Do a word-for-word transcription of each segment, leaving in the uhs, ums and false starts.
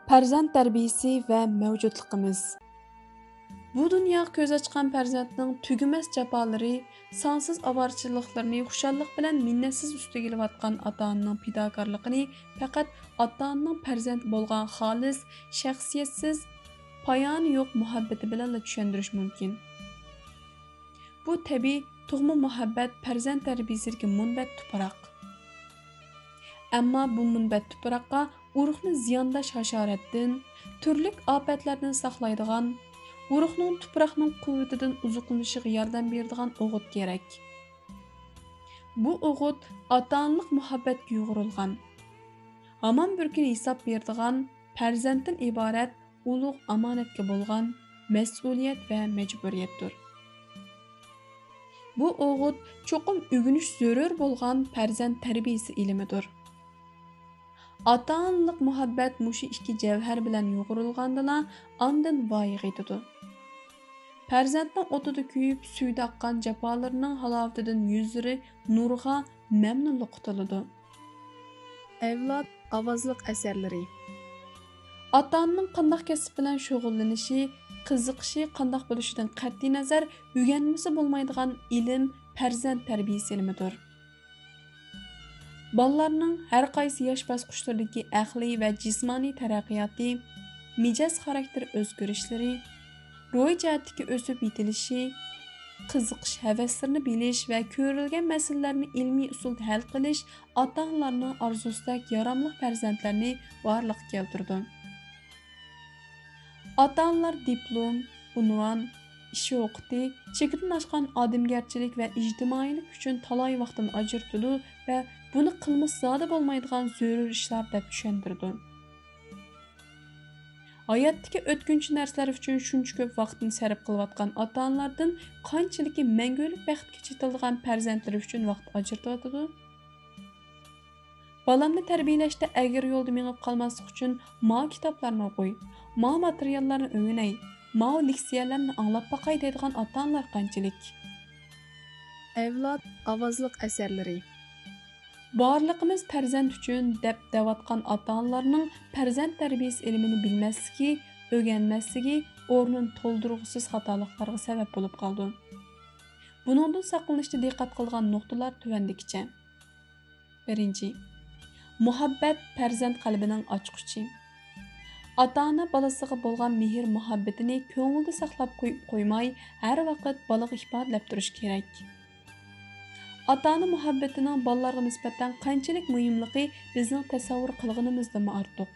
پەرزەنت تەربىيىسى ۋە مەۋجۇتلۇقىمىز. بۇ دۇنياغا كۆز ئاچقان پەرزەنتنىڭ تۈگىمەس جاپالىرى، سانسىز ئاۋارىچىلىقلىرىنى خۇشاللىق بىلەن مىننەتسىز ئۈستىگە ئېلىۋاتقان ئاتا-ئانىنىڭ پىداكارلىقىنى پەقەت ئاتا-ئانىنىڭ پەرزەنتكە بولغان خالىس، شەخسىيەتسىز، پايانى يوق مۇھەببىتى بىلەنلا چۈشەندۈرۈش مۇمكىن. بۇ تەبىئىي تۇغما مۇھەببەت پەرزەنت تەربىيىسىدىكى مۇنبەت تۇپراق. ئەمما بۇ مۇنبەت تۇپراققا ئۇرۇقنى زىيانداش ھاشاراتتىن، تۈرلۈك ئاپەتلەردىن ساقلايدىغان، ئۇرۇقنىڭ تۇپراقنىڭ قۇۋۋىتىدىن ئوزۇقلىنىشىغا ياردەم بېرىدىغان ئوغۇت كېرەك. بۇ ئوغۇت ئاتا-ئانىلىق مۇھەببەتكە يۇغۇرۇلغان، ھامان بىر كۈنى ھېساب بېرىدىغان پەرزەنتتىن ئىبارەت ئۇلۇغ ئامانەتكە بولغان مەسئۇلىيەت ۋە مەجبۇرىيەتتۇر. بۇ ئوغۇت چوقۇم ئۆگىنىش زۆرۈر بولغان پەرزەنت تەربىيىسى ئىلمىدۇر. ئاتا-ئانىلىق مۇھەببەت مۇشۇ ئىككى جەۋھەر بىلەن يۇغۇرۇلغاندىلا، ئاندىن ۋايىغا يېتىدۇ. پەرزەنتنىڭ ئوتىدا كۆيۈپ، سۈيىدە ئاققان جاپالىرىنىڭ ھالاۋىتىدىن يۈزلىرى نۇرغا، مەمنۇنلۇققا تولىدۇ. ئەۋلاد ئاۋازلىق ئەسەرلىرى. ئاتا-ئانىنىڭ قانداق كەسىپ بىلەن شۇغۇللىنىشى، قىزىقىشى قانداق بولۇشىدىن قەتئىينەزەر، ئۆگەنمىسە بولمايدىغان ئىلىم پەرزەنت تەربىيىسى ئىلمىدۇر. بالىلارنىڭ ھەر قايسى ياش باسقۇچلىرىدىكى ئەقلىي ۋە جىسمانىي تەرەققىياتى، مىجەز خاراكتېر ئۆزگىرىشلىرى، روھىي جەھەتتىكى ئۆسۈپ يېتىلىشى، قىزىقىش ھەۋەسلىرىنى بىلىش ۋە كۆرۈلگەن مەسىلىلەرنى ئىلمىي ئۇسۇلدا ھەل قىلىش ئاتا-ئانىلارنىڭ ئارزۇسىدەك ياراملىق پەرزەنتلەرنى بارلىققا كەلتۈرىدۇ. ئاتا-ئانىلار دىپلوم، ئۇنۋان، ئىش ھوقۇقى، چېكىدىن ئاشقان ئادەمگەرچىلىك ۋە ئىجتىمائىيلىق ئۈچۈن تالاي ۋاقتىنى ئاجرىتىدۇ ۋە بۇنى قىلمىسا زادى بولمايدىغان زۆرۈر ئىشلار دەپ چۈشەندۈرىدۇ. ھاياتتىكى ئۆتكۈنچى نەرسىلەر ئۈچۈن شۇنچە كۆپ ۋاقتىنى سەرپ قىلىۋاتقان ئاتا-ئانىلاردىن قانچىلىكى مەڭگۈلۈك بەختكە چېتىلىدىغان پەرزەنتلىرى ئۈچۈن ۋاقىت ئاجرىتىۋاتىدۇ؟ بالامنى تەربىيەلەشتە ئەگرى يولدا مېڭىپ قالماسلىق ئۈچۈن ماۋۇ كىتابلارنى ئوقۇي، ماۋۇ ماتېرىياللارنى ئۆگىنەي، ماۋۇ لېكسىيەلەرنى ئاڭلاپ باقاي دەيدىغان ئاتا-ئانىلار قانچىلىك؟ ئەۋلاد ئاۋازلىق ئەسەرلىرى. بارلىقىمىز پەرزەنت ئۈچۈن دەپ دەۋاتقان ئاتا-ئانىلارنىڭ پەرزەنت تەربىيەسى ئىلمىنى بىلمەسلىكى، ئۆگەنمەسلىكى ئورنىنى تولدۇرغۇسىز خاتالىقلارغا سەۋەب بولۇپ قالىدۇ. بۇنىڭدىن ساقلىنىشتا دىققەت قىلغان نۇقتىلار تۆۋەندىكىچە. بىرىنچى، مۇھەببەت پەرزەنت قەلبىنىڭ ئاچقۇچى. ئاتا-ئانا بالىسىغا بولغان مېھىر-مۇھەببىتىنى كۆڭلىدە ساقلاپ قويۇپ قويماي، ھەر ۋاقىت بالىغا ئىپادىلەپ تۇرۇش كېرەك. ئاتا-ئانا مۇھەببىتىنىڭ بالىلارغا نىسبەتەن قانچىلىك مۇھىملىقى بىزنىڭ تەسەۋۋۇر قىلغىنىمىزدىنمۇ ئارتۇق.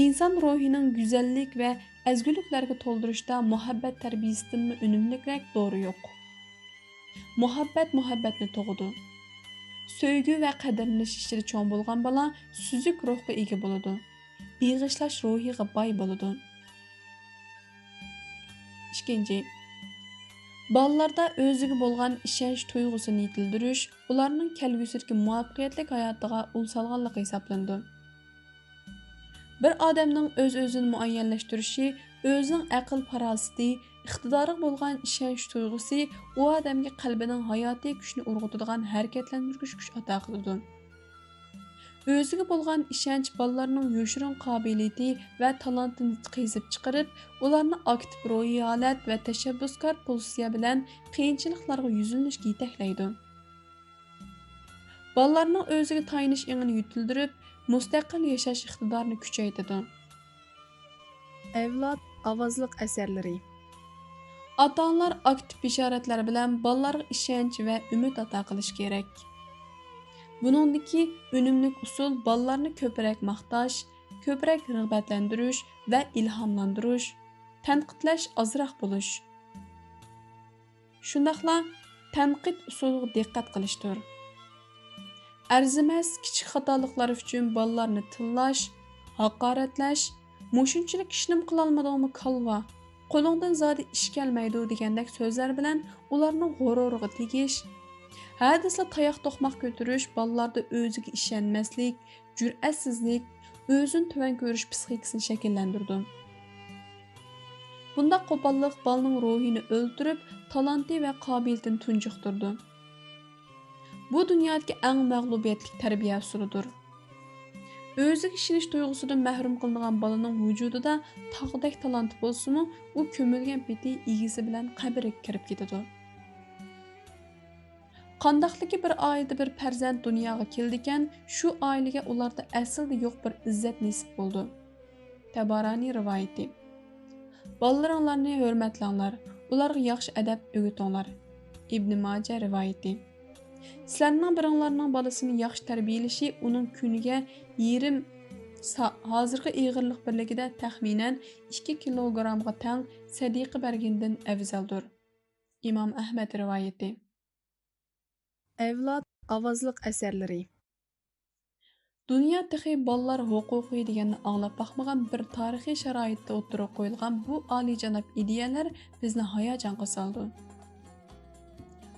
ئىنسان روھىنىڭ گۈزەللىك ۋە ئەزگۈلۈكلەرگە تولدۇرۇشتا مۇھەببەت تەربىيىسىدىنمۇ ئۈنۈملۈكرەك دورا يوق. مۇھەببەت مۇھەببەتنى تۇغىدۇ. سۆيگۈ ۋە قەدىرلىنىش ئىچىدە چوڭ بولغان بالا سۈزۈك روھقا ئىگە بولىدۇ. بېغىشلاش روھىغا باي بولىدۇ. ئىككىنچى، بالىلاردا ئۆزىگە بولغان ئىشەنچ تۇيغۇسىنى يېتىلدۈرۈش ئۇلارنىڭ كەلگۈسىدىكى مۇۋەپپەقىيەتلىك ھاياتىغا ئۇل سالغانلىقى ھېسابلىنىدۇ. بىر ئادەمنىڭ ئۆز-ئۆزىنى مۇئەييەنلەشتۈرۈشى، ئۆزىنىڭ ئەقىل-پاراسىتى، ئىقتىدارىغا بولغان ئىشەنچ تۇيغۇسى ئۇ ئادەمگە قەلبىنىڭ ھاياتىي كۈچىنى ئۇرغۇتىدىغان ھەرىكەتلەندۈرگۈچ كۈچ ئاتا قىلىدۇ. ئۆزىگە بولغان ئىشەنچ بالىلارنىڭ يوشۇرۇن قابىلىيىتى ۋە تالانتىنى قېزىپ چىقىرىپ، ئۇلارنى ئاكتىپ روھىي ھالەت ۋە تەشەببۇسكار پوزىتسىيە بىلەن قىيىنچىلىقلارغا يۈزلىنىشكە يېتەكلەيدۇ. بالىلارنىڭ ئۆزىگە تايىنىش ئېڭىنى يېتىلدۈرۈپ، مۇستەقىل ياشاش ئىقتىدارىنى كۈچەيتىدۇ. ئەۋلاد ئاۋازلىق ئەسەرلىرى. ئاتا-ئانىلار ئاكتىپ بېشارەتلەر بىلەن بالىلارغا ئىشەنچ ۋە ئۈمىد ئاتا قىلىش كېرەك. بۇنىڭدىكى ئۈنۈملۈك ئۇسۇل بالىلارنى كۆپرەك ماختاش، كۆپرەك رىغبەتلەندۈرۈش ۋە ئىلھاملاندۇرۇش، تەنقىدلەش ئازراق بولۇش. شۇنداقلا تەنقىد ئۇسۇلىغا دىققەت قىلىشتۇر. ئەرزىمەس كىچىك خاتالىقلار ئۈچۈن بالىلارنى تىللاش، ھاقارەتلەش، «مۇشۇنچىلىك ئىشنىمۇ قىلالمىدىڭمۇ، كالۋا؟ قولۇڭدىن زادى ئىش كەلمەيدۇ» دېگەندەك سۆزلەر بىلەن ئۇلارنىڭ غۇرۇرىغا تېگىش، ھە دېسىلا تاياق توقماق كۆتۈرۈش بالىلاردا ئۆزىگە ئىشەنمەسلىك، جۈرئەتسىزلىك، ئۆزىنى تۆۋەن كۆرۈش پىسخىكىسىنى شەكىللەندۈرىدۇ. بۇنداق قوپاللىق بالىنىڭ روھىنى ئۆلتۈرۈپ، تالانتى ۋە قابىلىيىتىنى تۇنجۇقتۇرىدۇ. بۇ دۇنيادىكى ئەڭ مەغلۇبىيەتلىك تەربىيە ئۇسۇلىدۇر. ئۆزىگە ئىشىنىش تۇيغۇسىدىن مەھرۇم قىلىنغان بالىنىڭ ۋۇجۇدىدا تاغدەك تالانت بولسىمۇ، ئۇ كۆمۈلگەن پېتى ئىگىسى بىلەن قەبرىگە كىرىپ كېتىدۇ. قانداقلىكى بىر ئائىلىدە بىر پەرزەنت دۇنياغا كېلىدىكەن، شۇ ئائىلىگە ئۇلاردا ئەسلىدە يوق بىر ئىززەت نېسىپ بولىدۇ. تەبارانى رىۋايىتى. بالىلىرىڭلارنى ھۆرمەتلەڭلار، ئۇلارغا ياخشى ئەدەپ ئۆگىتىڭلار. ئىبنى ماجە رىۋايىتى. سىلەرنىڭ بىرىڭلارنىڭ بالىسىنى ياخشى تەربىيەلىشى ئۇنىڭ كۈنىگە يېرىم سا-، ھازىرقى ئېغىرلىق بىرلىكىدە تەخمىنەن ئىككى كىلوگرامغا تەڭ سەدىقە بەرگىنىدىن ئەۋزەلدۇر. ئىمام ئەھمەد رىۋايىتى. ئەۋلاد ئاۋازلىق ئەسەرلىرى. دۇنيا تېخى بالىلار ھوقۇقى دېگەننى ئاڭلاپ باقمىغان بىر تارىخىي شارائىتتا ئوتتۇرىغا قويۇلغان بۇ ئالىيجاناب ئىدىيەلەر بىزنى ھاياجانغا سالىدۇ.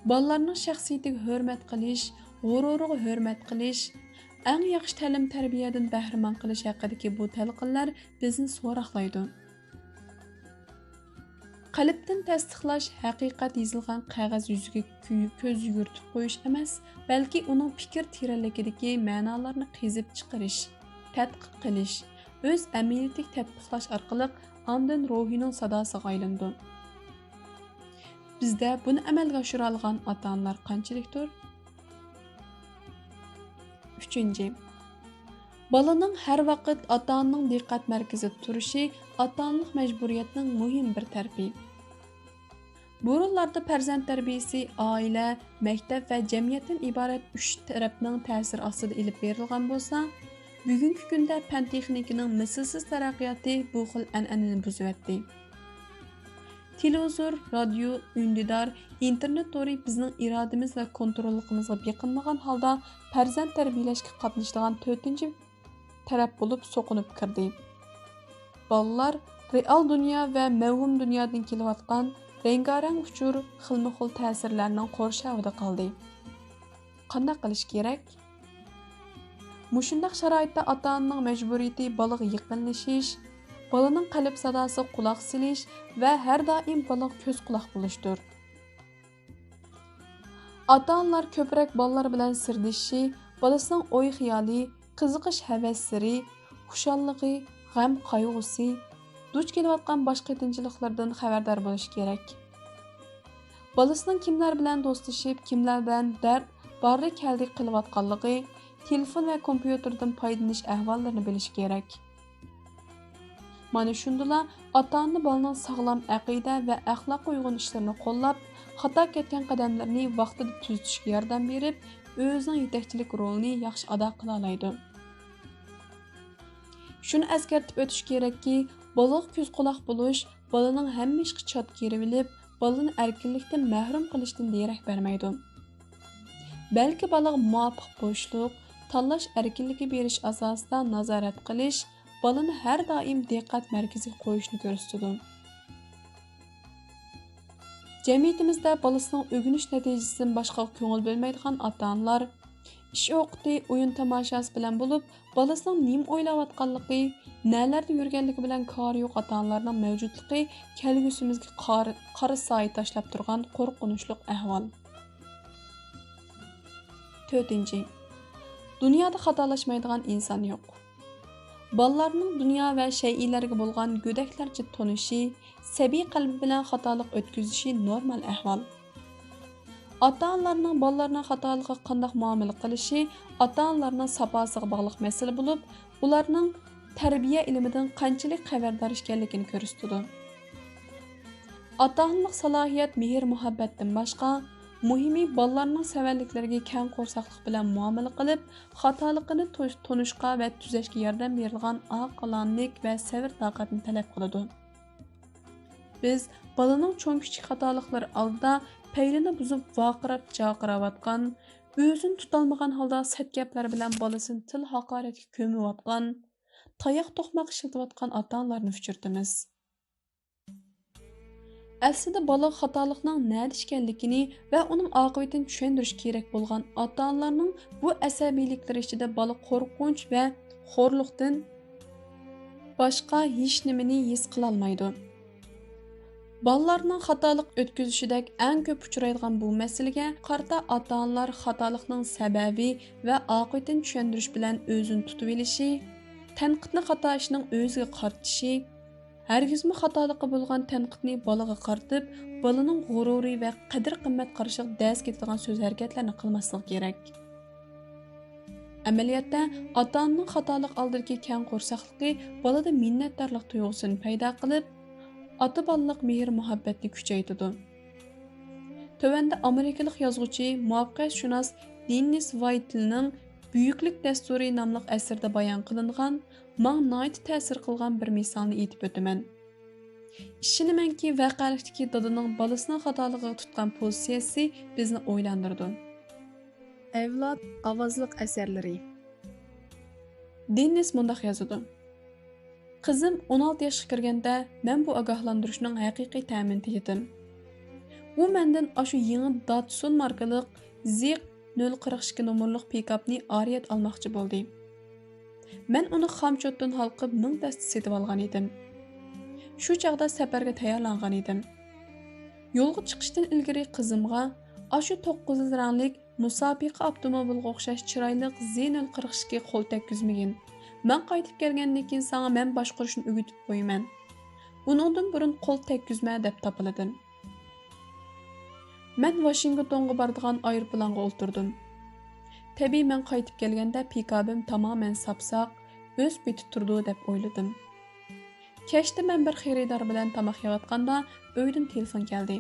بالىلارنىڭ شەخسىيىتىگە ھۆرمەت قىلىش، غۇرۇرىغا ھۆرمەت قىلىش، ئەڭ ياخشى تەلىم-تەربىيەدىن بەھرىمەن قىلىش ھەققىدىكى بۇ تەلقىنلەر بىزنى سوراقلايدۇ. قەلبتىن تەستىقلاش، ھەقىقەت يېزىلغان قەغەز يۈزىگە كۆ-، كۆز يۈگۈرتۈپ قويۇش ئەمەس، بەلكى ئۇنىڭ پىكىر تېرەنلىكىدىكى مەنالارنى قېزىپ چىقىرىش، تەتقىق قىلىش، ئۆز ئەمەلىيىتىگە تەتبىقلاش ئارقىلىق ئاندىن روھىنىڭ ساداسىغا ئايلىنىدۇ. بىزدە بۇنى ئەمەلگە ئاشۇرالىغان ئاتا-ئانىلار قانچىلىكتۇر؟ ئۈچىنچى، بالىنىڭ ھەر ۋاقىت ئاتا-ئانىنىڭ دىققەت مەركىزىدە تۇرۇشى ئاتا-ئانىلىق مەجبۇرىيەتنىڭ مۇھىم بىر تەرىپى. بۇرۇنلاردا پەرزەنت تەربىيىسى ئائىلە، مەكتەپ ۋە جەمئىيەتتىن ئىبارەت ئۈچ تەرەپنىڭ تەسىرى ئاستىدا ئېلىپ بېرىلغان بولسا، بۈگۈنكى كۈندە پەن-تېخنىكىنىڭ مىسلىسىز تەرەققىياتى بۇ خىل ئەنئەنىنى بۇزۇۋەتتى. تېلېۋىزور، رادىيو، ئۈندىدار، ئىنتېرنېت تورى بىزنىڭ ئىرادىمىز ۋە كونتروللۇقىمىزغا بېقىنمىغان ھالدا پەرزەنت تەربىيەلەشكە قاتنىشىدىغان تۆتىنچى تەرەپ بولۇپ سوقۇنۇپ كىردى. بالىلار رېئال دۇنيا ۋە مەۋھۇم دۇنيادىن كېلىۋاتقان رەڭگارەڭ ئۇچۇر، خىلمۇخىل تەسىرلەرنىڭ قورشاۋىدا قالدى. قانداق قىلىش كېرەك؟ مۇشۇنداق شارائىتتا ئاتا-ئانىنىڭ مەجبۇرىيىتى بالىغا يېقىنلىشىش، بالىنىڭ قەلب ساداسىغا قۇلاق سېلىش ۋە ھەر دائىم بالىغا كۆز-قۇلاق بولۇشتۇر. ئاتا-ئانىلار كۆپرەك بالىلار بىلەن سىردىشىشى، بالىسىنىڭ ئوي-خىيالى، قىزىقىش-ھەۋەسلىرى، خۇشاللىقى، غەم-قايغۇسى، دۇچ كېلىۋاتقان باش قېتىنچىلىقلىرىدىن خەۋەردار بولۇشى كېرەك. بالىسىنىڭ كىملەر بىلەن دوستلىشىپ، كىملەر بىلەن دەرد، بارلىق كەلدى قىلىۋاتقانلىقى، تېلېفون ۋە كومپيۇتېردىن پايدىلىنىش ئەھۋاللىرىنى بىلىشى كېرەك. مانا شۇندىلا ئاتا-ئانا بالىنىڭ ساغلام ئەقىدە ۋە ئەخلاققا ئۇيغۇن ئىشلىرىنى قوللاپ، خاتا كەتكەن قەدەملىرىنى ۋاقتىدا تۈزىتىشكە ياردەم بېرىپ، ئۆزىنىڭ يېتەكچىلىك رولىنى ياخشى ئادا قىلالايدۇ. شۇنى ئەسكەرتىپ ئۆتۈش كېرەككى، بالىغا كۆز-قۇلاق بولۇش بالىنىڭ ھەممە ئىشقا چات كىرىۋېلىپ، بالىنى ئەركىنلىكتىن مەھرۇم قىلىشتىن دېرەك بەرمەيدۇ. بەلكى بالىغا مۇۋاپىق بوشلۇق، تاللاش ئەركىنلىكى بېرىش ئاساسىدا نازارەت قىلىش، بالىنى ھەر دائىم دىققەت مەركىزىگە قويۇشنى كۆرسىتىدۇ. جەمئىيىتىمىزدە بالىسىنىڭ ئۆگىنىش نەتىجىسىدىن باشقىغا كۆڭۈل بۆلمەيدىغان ئاتا-ئانىلار، ئىش ۋاقتى ئويۇن تاماشاسى بىلەن بولۇپ، بالىسىنىڭ نېمە ئويلاۋاتقانلىقى، نەلەردە يۈرگەنلىكى بىلەن كارى يوق ئاتا-ئانىلارنىڭ مەۋجۇتلۇقى كەلگۈسىمىزگە قار-، قارا سايە تاشلاپ تۇرغان قورقۇنچلۇق ئەھۋال. تۆتىنچى، دۇنيادا خاتالاشمايدىغان ئىنسان يوق. بالىلارنىڭ دۇنيا ۋە شەيئىلەرگە بولغان گۆدەكلەرچە تونۇشى، سەبىي قەلبى بىلەن خاتالىق ئۆتكۈزۈشى نورمال ئەھۋال. ئاتا-ئانىلارنىڭ بالىلارنىڭ خاتالىقىغا قانداق مۇئامىلە قىلىشى ئاتا-ئانىلارنىڭ ساپاسىغا باغلىق مەسىلە بولۇپ، ئۇلارنىڭ تەربىيە ئىلمىدىن قانچىلىك خەۋەردار ئىكەنلىكىنى كۆرسىتىدۇ. ئاتا-ئانىلىق سالاھىيەت مېھىر-مۇھەببەتتىن باشقا، مۇھىمى بالىلارنىڭ سەۋەنلىكلىرىگە كەڭ قورساقلىق بىلەن مۇئامىلە قىلىپ، خاتالىقىنى تۇ-، تونۇشقا ۋە تۈزەشكە ياردەم بېرىدىغان ئاقىلانىلىك ۋە سەۋر-تاقەتنى تەلەپ قىلىدۇ. بىز بالىنىڭ چوڭ-كىچىك خاتالىقلىرى ئالدىدا پەيلىنى بۇزۇپ ۋارقىراپ-جارقىراۋاتقان، ئۆزىنى تۇتالمىغان ھالدا سەت گەپلەر بىلەن بالىسىنى تىل ھاقارەتكە كۆمۈۋاتقان، تاياق توقماق ئىشلىتىۋاتقان ئاتا-ئانىلارنى ئۇچرىتىمىز. ئەسلىدە بالىغا خاتالىقنىڭ نەدە ئىكەنلىكىنى ۋە ئۇنىڭ ئاقىۋىتىنى چۈشەندۈرۈش كېرەك بولغان ئاتا-ئانىلارنىڭ بۇ ئەسەبىيلىكلىرى ئىچىدە بالا قورقۇنچ ۋە خورلۇقتىن باشقا ھېچنېمىنى ھېس قىلالمايدۇ. بالىلارنىڭ خاتالىق ئۆتكۈزۈشىدەك ئەڭ كۆپ ئۇچرايدىغان بۇ مەسىلىگە قارىتا ئاتا-ئانىلار خاتالىقنىڭ سەۋەبى ۋە ئاقىۋىتىنى چۈشەندۈرۈش بىلەن ئۆزىنى تۇتۇۋېلىشى، تەنقىدنى خاتا ئىشنىڭ ئۆزىگە قارىتىشى، ھەرگىزمۇ خاتالىقى بولغان تەنقىدنى بالىغا قارىتىپ، بالىنىڭ غۇرۇرى ۋە قەدىر-قىممەت قارىشىغا دەز كېتىدىغان سۆز-ھەرىكەتلەرنى قىلماسلىقى كېرەك. ئەمەلىيەتتە، ئاتا-ئانىنىڭ خاتالىق ئالدىدىكى كەڭ قورساقلىقى بالىدا مىننەتدارلىق تۇيغۇسىنى پەيدا قىلىپ، ئاتا-بالىلىق مېھىر-مۇھەببەتنى كۈچەيتىدۇ. تۆۋەندە ئامېرىكىلىق يازغۇچى، مۇۋەپپەقىيەتشۇناس دېننىس ۋايتلنىڭ بۈيۈكلۈك دەستۇرى ناملىق ئەسىرىدە بايان قىلىنغان، ماڭا ناھايىتى تەسىر قىلغان بىر مىسالنى ئېيتىپ ئۆتىمەن. ئىشىنىمەنكى، ۋەقەلىكتىكى دادىنىڭ بالىسىنىڭ خاتالىقىغا تۇتقان پوزىتسىيەسى بىزنى ئويلاندۇرىدۇ. ئەۋلاد ئاۋازلىق ئەسەرلىرى. دېننىس مۇنداق يازىدۇ: قىزىم ئون ئالتە ياشقا كىرگەندە، مەن بۇ ئاگاھلاندۇرۇشنىڭ ھەقىقىي تەمىنى تېتىدىم. ئۇ مەندىن ئاشۇ يېڭى داتسۇن ماركىلىق زىق نۆل قىرىق ئىككى نومۇرلۇق پىكاپنى ئارىيەت ئالماقچى بولدى. مەن ئۇنى خامچوتتىن ھالقىپ مىڭ دەستە سېتىۋالغان ئىدىم. شۇ چاغدا سەپەرگە تەييارلانغان ئىدىم. يولغا چىقىشتىن ئىلگىرى قىزىمغا، ئاشۇ توققۇزىنچى رەڭلىك مۇسابىقە ئاپتوموبىلىغا ئوخشاش چىرايلىق زى نۆل قىرىق ئىككى قول تەگكۈزمىگىن. مەن قايتىپ كەلگەندىن كېيىن ساڭا مەن باشقۇرۇشنى ئۆگىتىپ قويىمەن. ئۇنىڭدىن بۇرۇن قول تەگكۈزمە دەپ تاپىلىدىم. مەن ۋاشىنگتونغا بارىدىغان ئايروپىلانغا ئولتۇردۇم. تەبىئىي، مەن قايتىپ كەلگەندە پىكابىم تامامەن ساپساق، ئۆز پېتى تۇرىدۇ دەپ ئويلىدىم. كەچتە مەن بىر خېرىدار بىلەن تاماق يەۋاتقاندا ئۆيدىن تېلېفون كەلدى.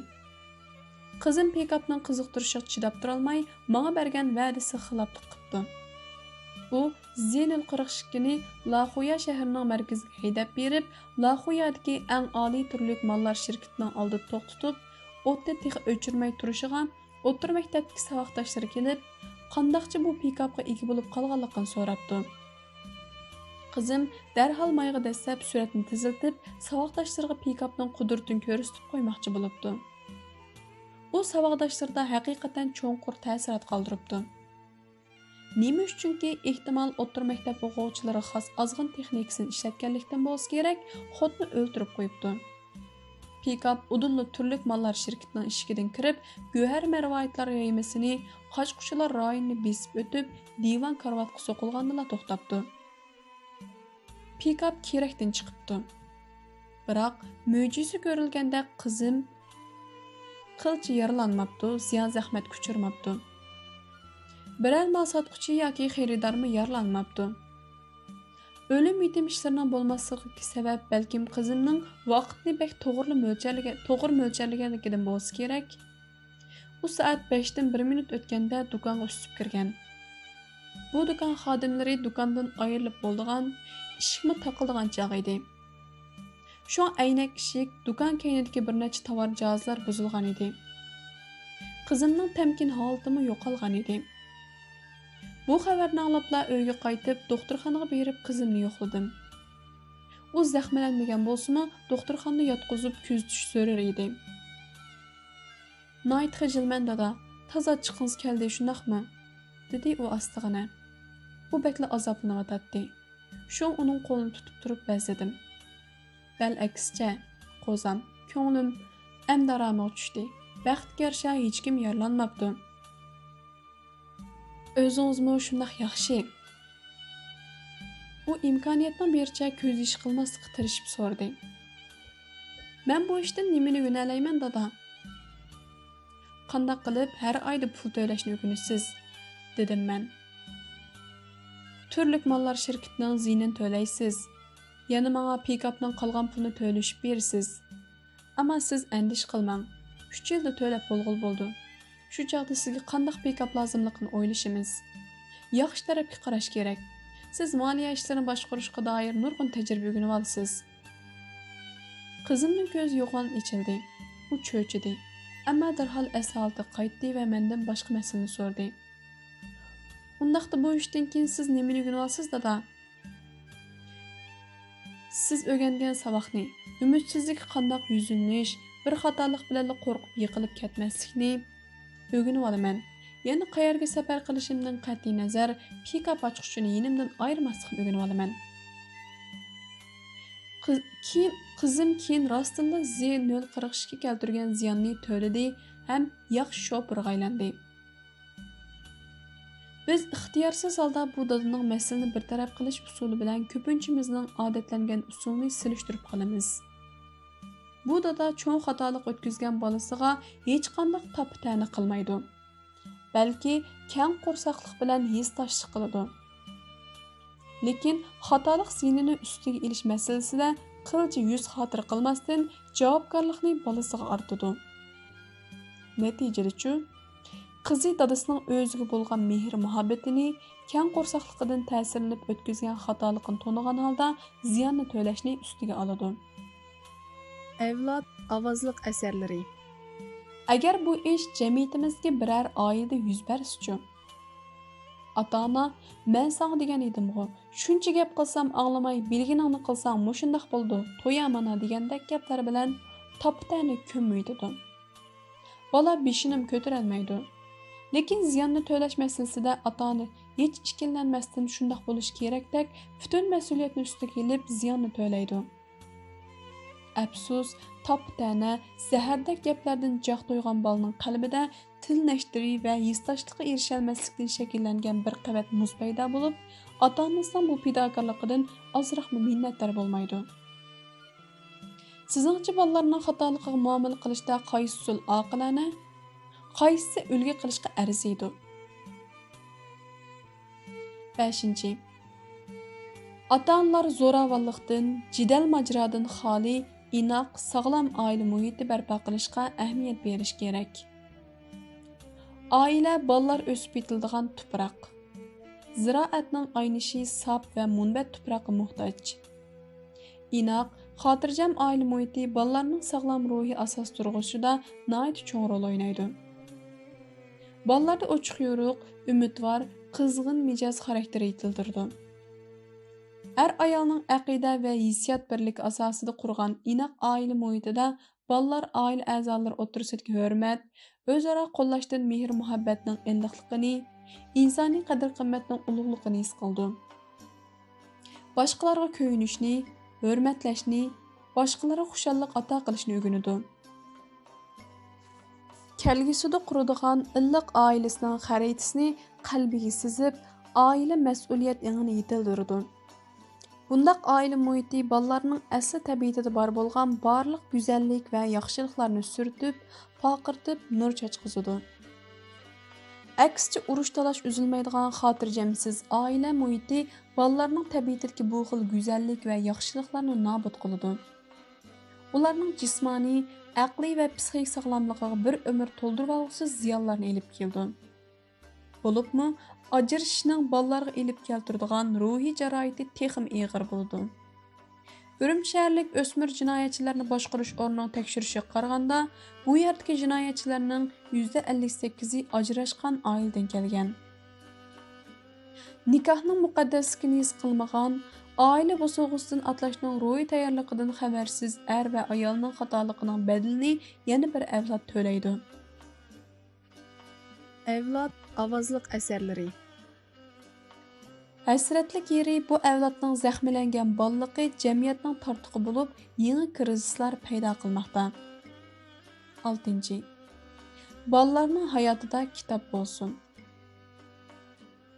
قىزىم پىكاپنىڭ قىزىقتۇرۇشىغا چىداپ تۇرالماي، ماڭا بەرگەن ۋەدىسىگە خىلاپلىق قىپتۇ. ئۇ زى نۆل قىرىق ئىككىنى لاخۇيا شەھىرىنىڭ مەركىزىگە ھەيدەپ بېرىپ، لاخۇيادىكى ئەڭ ئالىي تۈرلۈك ماللار شىركىتىنىڭ ئالدىدا توختىتىپ، ئوتنى تېخى ئۆچۈرمەي تۇرۇشىغا، ئوتتۇرا مەكتەپتىكى ساۋاقداشلىرى كېلىپ، قانداقچە بۇ پىكاپقا ئىگە بولۇپ قالغانلىقىنى سوراپتۇ. قىزىم دەرھال مايغا دەسسەپ سۈرئەتنى تېزلىتىپ، ساۋاقداشلىرىغا پىكاپنىڭ قۇدرىتىنى كۆرسىتىپ قويماقچى بولۇپتۇ. ئۇ ساۋاقداشلىرىدا ھەقىقەتەن چوڭقۇر تەسىرات قالدۇرۇپتۇ. نېمە ئۈچۈنكى، ئېھتىمال، ئوتتۇرا مەكتەپ ئوقۇغۇچىلىرىغا خاس ئازغىن تېخنىكىسىنى ئىشلەتكەنلىكتىن بولسا كېرەك، خوتۇنى ئۆلتۈرۈپ قويۇپتۇ. پىكاپ ئۇدۇللا تۈرلۈك ماللار شىركىتىنىڭ ئىشىكىدىن كىرىپ، گۆھەر مەرۋايىتلار يايمىسىنى، قاچا-قۇچىلار رايونىنى بېسىپ ئۆتۈپ، دىۋان كارىۋاتقا سوقۇلغاندىلا توختاپتۇ. پىكاپ كېرەكتىن چىقىپتۇ. بىراق، مۆجىزە كۆرۈلگەندەك قىزىم قىلچە يارىلانماپتۇ، زىيان-زەخمەتكە ئۇچرىماپتۇ. بىرەر مال ساتقۇچى ياكى خېرىدارمۇ يارىلانماپتۇ. ئۆلۈم-يېتىم ئىشلىرىنىڭ بولماسلىقىدىكى سەۋەب، بەلكىم، قىزىمنىڭ ۋاقىتنى بەك توغرىلا مۆلچەرلىگەن، توغرا مۆلچەرلىگەنلىكىدىن بولسا كېرەك. ئۇ سائەت بەشتىن بىر مىنۇت ئۆتكەندە دۇكانغا ئۈسۈپ كىرگەن. بۇ دۇكان خادىملىرى دۇكاندىن ئايرىلىپ بولىدىغان، ئىشىكمۇ تاقىلىدىغان چاغ ئىدى. شۇڭا ئەينەك ئىشىك، دۇكان كەينىدىكى بىر نەچچە تاۋار جاھازلار بۇزۇلغان ئىدى. قىزىمنىڭ تەمكىن ھالىتىمۇ يوقالغان ئىدى. بۇ خەۋەرنى ئاڭلاپلا ئۆيگە قايتىپ، دوختۇرخانىغا بېرىپ قىزىمنى يوقلىدىم. ئۇ زەخىملەنمىگەن بولسىمۇ، دوختۇرخانىدا ياتقۇزۇپ كۆزىتىش زۆرۈر ئىدى. ناھايىتى خىجىلمەن، دادا. تازا ئاچچىقىڭىز كەلدى، شۇنداقمۇ؟ دېدى ئۇ ئاستىغىنە. ئۇ بەكلا ئازابلىنىۋاتاتتى. شۇڭا ئۇنىڭ قولىنى تۇتۇپ تۇرۇپ بەزلىدىم. بەل ئەكسىچە، قوزام، كۆڭلۈم ئەمدى ئارامىغا چۈشتى. بەختكە يارىشا ھېچكىم يارىلانماپتۇ. ئۆزىڭىزمۇ شۇنداق ياخشى؟ ئۇ ئىمكانىيەتنىڭ بېرىچە كۆز يېشى قىلماسلىققا تىرىشىپ سورىدى. مەن بۇ ئىشتىن نېمىنى ئۆگىنەلەيمەن، دادا؟ قانداق قىلىپ ھەر ئايدا پۇل تۆلەشنى ئۆگىنىسىز؟ دېدىم مەن. تۈرلۈك ماللار شىركىتىنىڭ زىيىنىنى تۆلەيسىز. يەنە ماڭا پىكاپنىڭ قالغان پۇلىنى تۆلىشىپ بېرىسىز. ئەمما سىز ئەندىشە قىلماڭ. ئۈچ يىلدا تۆلەپ بولغىلى بولىدۇ. شۇ چاغدا سىزگە قانداق پىكاپ لازىملىقىنى ئويلىشىمىز. ياخشى تەرەپكە قاراش كېرەك. سىز مالىيە ئىشلىرىنى باشقۇرۇشقا دائىر نۇرغۇن تەجرىبە ئۆگىنىۋالىسىز. قىزىمنىڭ كۆزى يوغان ئېچىلدى. ئۇ چۆچۈدى. ئەمما دەرھال ئەس ھالىتىگە قايتتى ۋە مەندىن باشقا مەسىلىنى سورىدى. ئۇنداقتا بۇ ئىشتىن كېيىن سىز نېمىنى ئۆگىنىۋالىسىز، دادا؟ سىز ئۆگەنگەن ساۋاقنى، ئۈمىدسىزلىككە قانداق يۈزلىنىش، بىر خاتالىق بىلەنلا قورقۇپ يىقىلىپ كەتمەسلىكنى ئۆگىنىۋالىمەن. يەنە قەيەرگە سەپەر قىلىشىمدىن قەتئىينەزەر، پىكاپ ئاچقۇچىنى يېنىمدىن ئايرىماسلىقنى ئۆگىنىۋالىمەن. قىز-، كېيىن، قىزىم كېيىن راستتىنلا زى نۆل قىرىق ئىككى كەلتۈرگەن زىياننى تۆلىدى ھەم ياخشى شوپۇرغا ئايلاندى. بىز ئىختىيارسىز ھالدا بۇ دادىنىڭ مەسىلىنى بىر تەرەپ قىلىش ئۇسۇلى بىلەن كۆپىنچىمىزنىڭ ئادەتلەنگەن ئۇسۇلىنى سېلىشتۇرۇپ قالىمىز. بۇ دادا چوڭ خاتالىق ئۆتكۈزگەن بالىسىغا ھېچقانداق تاپا-تەنە قىلمايدۇ. بەلكى كەڭ قورساقلىق بىلەن ھېسداشلىق قىلىدۇ. لېكىن خاتالىق زىيىنىنى ئۈستىگە ئېلىش مەسىلىسىدە قىلچە يۈز خاتىرە قىلماستىن، جاۋابكارلىقنى بالىسىغا ئارتىدۇ. نەتىجىدىچۇ؟ قىزى دادىسىنىڭ ئۆزىگە بولغان مېھىر-مۇھەببىتىنى، كەڭ قورساقلىقىدىن تەسىرلىنىپ ئۆتكۈزگەن خاتالىقىنى تونۇغان ھالدا زىياننى تۆلەشنى ئۈستىگە ئالىدۇ. ئەۋلاد ئاۋازلىق ئەسەرلىرى. ئەگەر بۇ ئىش جەمئىيىتىمىزدىكى بىرەر ئائىلىدە يۈز بەرسىچۇ؟ ئاتا-ئانا، مەن ساڭا دېگەن ئىدىمغۇ، شۇنچە گەپ قىلسام ئاڭلىماي، بىلگىنىڭنى قىلساڭ مۇشۇنداق بولىدۇ، تويا مانا دېگەندەك گەپلەر بىلەن تاپا-تەنە كۆمۈۋېتىدۇ. بالا بېشىنىمۇ كۆتۈرەلمەيدۇ. لېكىن زىياننى تۆلەش مەسىلىسىدە ئاتا-ئانا ھېچ ئىككىلەنمەستىن شۇنداق بولۇشى كېرەكتەك پۈتۈن مەسئۇلىيەتنى ئۈستىگە ئېلىپ زىياننى تۆلەيدۇ. ئەپسۇس، تاپا-تەنە، زەھەردەك گەپلەردىن جاق تويغان بالىنىڭ قەلبىدە تىل نەشتىرى ۋە ھېسداشلىققا ئېرىشەلمەسلىكتىن شەكىللەنگەن بىر قەۋەت مۇز پەيدا بولۇپ، ئاتا-ئانىسىنىڭ بۇ پىداكارلىقىدىن ئازراقمۇ مىننەتدار بولمايدۇ. سىزنىڭچە بالىلارنىڭ خاتالىقىغا مۇئامىلە قىلىشتا قايسى ئۇسۇل ئاقىلانە؟ قايسىسى ئۈلگە قىلىشقا ئەرزىيدۇ؟ بەشىنچى، ئاتا-ئانىلار زوراۋانلىقتىن، جېدەل-ماجىرادىن خالىي، ئىناق، ساغلام ئائىلە مۇھىتى بەرپا قىلىشقا ئەھمىيەت بېرىش كېرەك. ئائىلە بالىلار ئۆسۈپ يېتىلىدىغان تۇپراق. زىرائەتنىڭ ئاينىشى ساپ ۋە مۇنبەت تۇپراققا موھتاج. ئىناق، خاتىرجەم ئائىلە مۇھىتى بالىلارنىڭ ساغلام روھىي ئاساس تۇرغۇزۇشىدا ناھايىتى چوڭ رول ئوينايدۇ. بالىلاردا ئوچۇق-يورۇق، ئۈمىدۋار، قىزغىن مىجەز خاراكتېرى يېتىلدۈرىدۇ. ئەر-ئايالنىڭ ئەقىدە ۋە ھېسسىيات بىرلىكى ئاساسىدا قۇرغان ئىناق ئائىلە مۇھىتىدا بالىلار ئائىلە ئەزالىرى ئوتتۇرىسىدىكى ھۆرمەت، ئۆزئارا قوللاشتىن مېھىر-مۇھەببەتنىڭ ئىللىقلىقىنى، ئىنسانىي قەدىر-قىممەتنىڭ ئۇلۇغلۇقىنى ھېس قىلىدۇ. باشقىلارغا كۆيۈنۈشنى، ھۆرمەتلەشنى، باشقىلارغا خۇشاللىق ئاتا قىلىشنى ئۆگىنىدۇ. كەلگۈسىدە قۇرىدىغان ئىللىق ئائىلىسىنىڭ خەرىتىسىنى قەلبىگە سىزىپ، ئائىلە مەسئۇلىيەت ئېڭىنى يېتىلدۈرىدۇ. بۇنداق ئائىلە مۇھىتى بالىلارنىڭ ئەسلى تەبىئىتىدە بار بولغان بارلىق گۈزەللىك ۋە ياخشىلىقلارنى سۈرتۈپ، پارقىرىتىپ، نۇر چاچقۇزىدۇ. ئەكسىچە، ئۇرۇش-تالاش ئۈزۈلمەيدىغان خاتىرجەمسىز ئائىلە مۇھىتى بالىلارنىڭ تەبىئىتىدىكى بۇ خىل گۈزەللىك ۋە ياخشىلىقلارنى نابۇت قىلىدۇ. ئۇلارنىڭ جىسمانىي، ئەقلىي ۋە پسىخىك ساغلاملىقىغا بىر ئۆمۈر تولدۇرۇۋالغۇسىز زىيانلارنى ئېلىپ كېلىدۇ. بولۇپمۇ ئاجرىشىشنىڭ بالىلارغا ئېلىپ كەلتۈرىدىغان روھىي جاراھىتى تېخىمۇ ئېغىر بولىدۇ. ئۈرۈمچى شەھەرلىك ئۆسمۈر جىنايەتچىلەرنى باشقۇرۇش ئورنىنىڭ تەكشۈرۈشىگە قارىغاندا، بۇ يەردىكى جىنايەتچىلەرنىڭ يۈزدە ئەللىك سەككىزى ئاجراشقان ئائىلىدىن كەلگەن. نىكاھنىڭ مۇقەددەسلىكىنى ھېس قىلمىغان، ئائىلە بوسۇغىسىدىن ئاتلاشنىڭ روھىي تەييارلىقىدىن خەۋەرسىز ئەر ۋە ئايالنىڭ خاتالىقىنىڭ بەدىلىنى يەنە بىر ئەۋلاد تۆلەيدۇ. ئەۋلاد ئاۋازلىق ئەسەرلىرى. ھەسرەتلىك يېرى، بۇ ئەۋلادنىڭ زەخىملەنگەن بالىلىقى جەمئىيەتنىڭ تارتۇقى بولۇپ، يېڭى كىرىزىسلار پەيدا قىلماقتا. ئالتىنچى، بالىلارنىڭ ھاياتىدا كىتاب بولسۇن.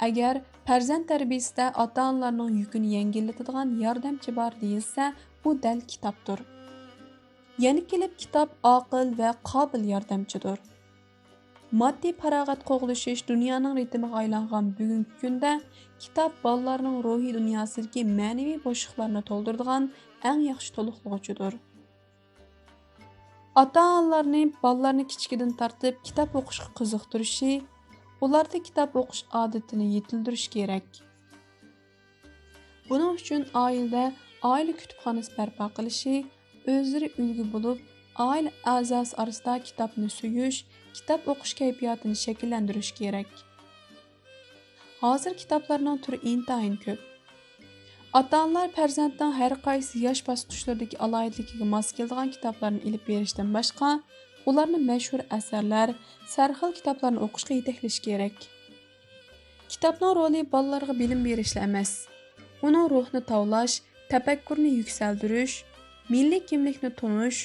ئەگەر پەرزەنت تەربىيىسىدە ئاتا-ئانىلارنىڭ يۈكىنى يەڭگىللىتىدىغان ياردەمچى بار دېيىلسە، بۇ دەل كىتابتۇر. يەنە كېلىپ كىتاب ئاقىل ۋە قابىل ياردەمچىدۇر. ماددىي پاراغەت قوغلىشىش دۇنيانىڭ رىتىمىغا ئايلانغان بۈگۈنكى كۈندە كىتاب بالىلارنىڭ روھىي دۇنياسىدىكى مەنىۋى بوشلۇقلارنى تولدۇرىدىغان ئەڭ ياخشى تولۇقلىغۇچىدۇر. ئاتا-ئانىلارنى بالىلارنى كىچىكىدىن تارتىپ كىتاب ئوقۇشقا قىزىقتۇرۇشى، ئۇلاردا كىتاب ئوقۇش ئادىتىنى يېتىلدۈرۈش كېرەك. بۇنىڭ ئۈچۈن ئائىلىدە ئائىلە كۇتۇپخانىسى بەرپا قىلىشى، ئۆزلىرى ئۈلگە بولۇپ، ئائىلە ئەزاسى ئارىسىدا كىتابنى سۆيۈش، كىتاب ئوقۇش كەيپىياتىنى شەكىللەندۈرۈش كېرەك. ھازىر كىتابلارنىڭ تۈرى ئىنتايىن كۆپ. ئاتا-ئانىلار پەرزەنتنىڭ ھەر قايسى ياش باسقۇچلىرىدىكى ئالاھىدىلىكىگە ماس كېلىدىغان كىتابلارنى ئېلىپ بېرىشتىن باشقا، ئۇلارنى مەشھۇر ئەسەرلەر، سەرخىل كىتابلارنى ئوقۇشقا يېتەكلىشى كېرەك. كىتابنىڭ رولى بالىلارغا بىلىم بېرىشلا ئەمەس، ئۇنىڭ روھىنى تاۋلاش، تەپەككۇرنى يۈكسەلدۈرۈش، مىللىي كىملىكنى تونۇش،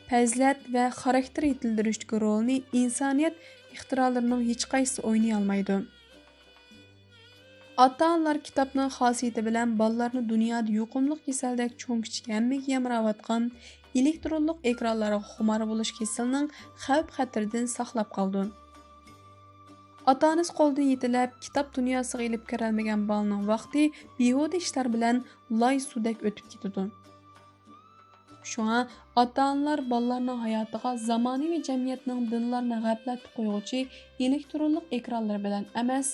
پەزىلەت ۋە خاراكتېر يېتىلدۈرۈشتىكى رولىنى ئىنسانىيەت ئىختىرالىرىنىڭ ھېچقايسىسى ئوينىيالمايدۇ. ئاتا-ئانىلار كىتابنىڭ خاسىيىتى بىلەن بالىلارنى دۇنيادا يۇقۇملۇق كېسەلدەك چوڭ-كىچىك ھەممىگە يامراۋاتقان ئېلېكترونلۇق ئېكرانلارغا خۇمار بولۇش كېسىلىنىڭ خەۋپ-خەتىرىدىن ساقلاپ قالىدۇ. ئاتا-ئانىسى قولىدىن يېتىلەپ، كىتاب دۇنياسىغا ئېلىپ كىرەلمىگەن بالىنىڭ ۋاقتى بىھۇدە ئىشلار بىلەن لاي سۇدەك ئۆتۈپ كېتىدۇ. شۇڭا ئاتا-ئانىلار بالىلارنىڭ ھاياتىغا زامانىۋى جەمئىيەتنىڭ دىنلارنى غەپلەتتە قويغۇچى ئېلېكترونلۇق ئېكرانلىرى بىلەن ئەمەس،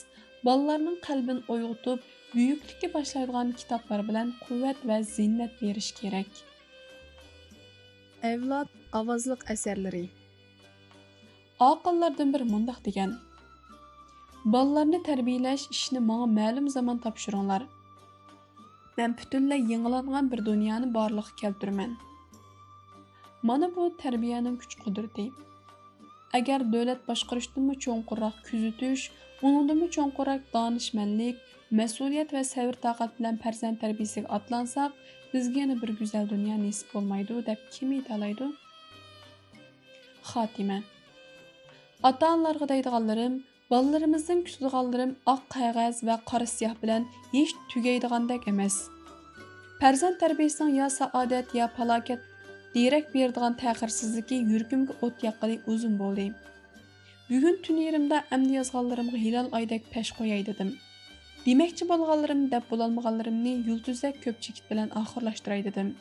بالىلارنىڭ قەلبىنى ئويغىتىپ، بۈيۈكلۈككە باشلايدىغان كىتابلار بىلەن قۇۋۋەت ۋە زىننەت بېرىش كېرەك. ئەۋلاد ئاۋازلىق ئەسەرلىرى. ئاقىللاردىن بىرى مۇنداق دېگەن: «بالىلارنى تەربىيەلەش ئىشىنى ماڭا مەلۇم زامان تاپشۇرۇڭلار. مەن پۈتۈنلەي يېڭىلانغان بىر دۇنيانى بارلىققا كەلتۈرىمەن.» مانا بۇ تەربىيەنىڭ كۈچ-قۇدرىتى. ئەگەر دۆلەت باشقۇرۇشتىنمۇ چوڭقۇرراق كۆزىتىش، ئۇنىڭدىنمۇ چوڭقۇرراق دانىشمەنلىك، مەسئۇلىيەت ۋە سەۋر-تاقەت بىلەن پەرزەنت تەربىيەسىگە ئاتلانساق، بىزگە يەنە بىر گۈزەل دۇنيا نېسىپ بولمايدۇ، دەپ كىم ئېيتالايدۇ؟ خاتىمە. ئاتا-ئانىلارغا دەيدىغانلىرىم، بالىلىرىمىزدىن كۈتىدىغانلىرىم ئاق قەغەز ۋە قارا سىياھ بىلەن ھېچ تۈگەيدىغاندەك ئەمەس. پەرزەنت تەربىيەسىنىڭ يا سائادەت، يا پالاكەت دېرەك بېرىدىغان تەخىرسىزلىكى يۈرىكىمگە ئوت ياققىلى ئۇزۇن بولدى. بۈگۈن تۈن يېرىمدا ئەمدى يازغانلىرىمغا ھىلال ئايدەك پەش قوياي دېدىم. دېمەكچى بولغانلىرىم، دەپ بولالمىغانلىرىمنى يۇلتۇزدەك كۆپ چېكىت بىلەن ئاخىرلاشتۇراي دېدىم.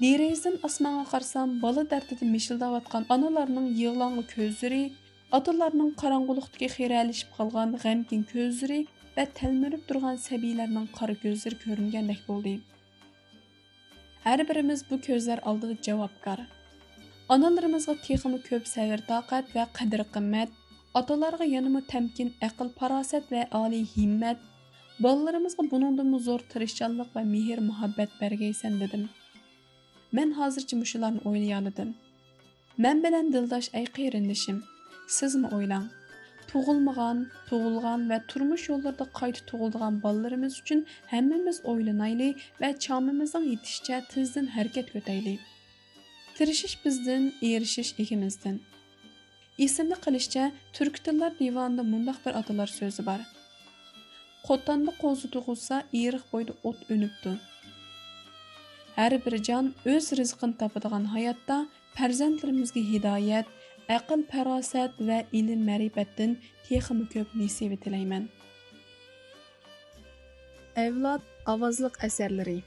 دېرىزىدىن ئاسمانغا قارىسام، بالا دەردىدە مىشىلداۋاتقان ئانىلارنىڭ يىغلاڭغۇ كۆزلىرى، ئاتىلارنىڭ قاراڭغۇلۇقتىكى خىرەلىشىپ قالغان غەمكىن كۆزلىرى ۋە تەلمۈرۈپ تۇرغان سەبىيلەرنىڭ قارا كۆزلىرى كۆرۈنگەندەك بولدى. ھەر بىرىمىز بۇ كۆزلەر ئالدىدا جاۋابكار. ئانىلىرىمىزغا تېخىمۇ كۆپ سەۋر-تاقەت ۋە قەدىر-قىممەت، ئاتىلارغا يەنىمۇ تەمكىن، ئەقىل-پاراسەت ۋە ئالىي ھىممەت، بالىلىرىمىزغا بۇنىڭدىنمۇ زور تىرىشچانلىق ۋە مېھىر-مۇھەببەت بەرگەيسەن، دېدىم. مەن ھازىرچە مۇشۇلارنى ئويلىيالىدىم. مەن بىلەن دىلداش ئەي قېرىندىشىم، سىزمۇ ئويلاڭ. تۇغۇلمىغان، تۇغۇلغان ۋە تۇرمۇش يوللىرىدا قايتا تۇغۇلىدىغان بالىلىرىمىز ئۈچۈن ھەممىمىز ئويلىنايلى ۋە چامىمىزنىڭ يېتىشىچە تېزدىن ھەرىكەت كۆتەيلى. تىرىشىش بىزدىن، ئېرىشىش ئىگىمىزدىن. ئېسىمدە قېلىشىچە، تۈركىي تىللار دىۋانىدا مۇنداق بىر ئاتىلار سۆزى بار: «قوتاندا قوزا تۇغۇلسا، ئېرىق بويىدا ئوت ئۈنۈپتۇ.» ھەر بىر جان ئۆز رىزقىنى تاپىدىغان ھاياتتا پەرزەنتلىرىمىزگە ھىدايەت، ئەقىل-پاراسەت ۋە ئىلىم-مەرىپەتتىن تېخىمۇ كۆپ نېسىۋە تىلەيمەن. ئەۋلاد ئاۋازلىق ئەسەرلىرى.